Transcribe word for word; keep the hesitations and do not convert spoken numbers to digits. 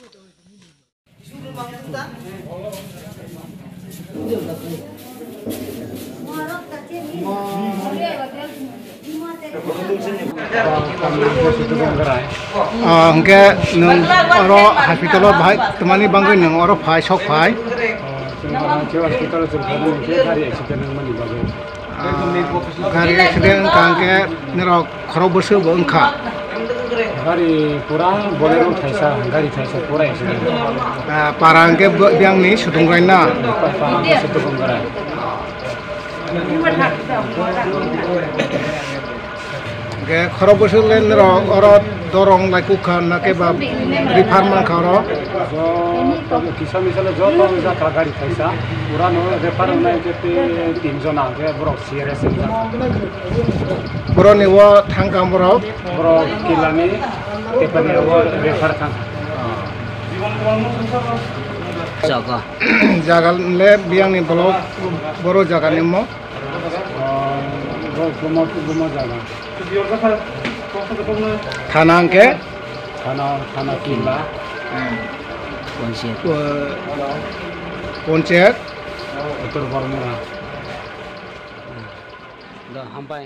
Ah, hwnkhe nwng oro hospital-o bahai twmani bagwi nwng oro phai, sok phai? Chwng hospital-o chwng phaimani hwnkhe gari accident wngmani bagwi. Ah, gari accident wngkha hwnkhe norok khorok bwswk bo wngkha? Gari pura Bolero thaisa, gari thaisa pura accident. Ah, para hwnkhe bo-, biyangni Sutungrai na? Pa-, para hwnkhe Sutungrai. Hwnkhe khorok bwswk le norok oro dorong lai kukha na khe ba refer mankha oro? Jo, kisa misa le joto rijak kha gari thaisa. Pura no refer wngnai je te tin jona hwnkhe borok serious wngjak. Boroni o thangkha borok? Borok Kilani, Tepani o refer thangkha. Jaga. Jaga le biyangni block, boro jagani mo? Ah, bo Kumo, Kumo jaga. Thana hwnkhe? Thana, Thana Killa. Panchayat. O, panchayat. Uttor Bormura. Do, hambai.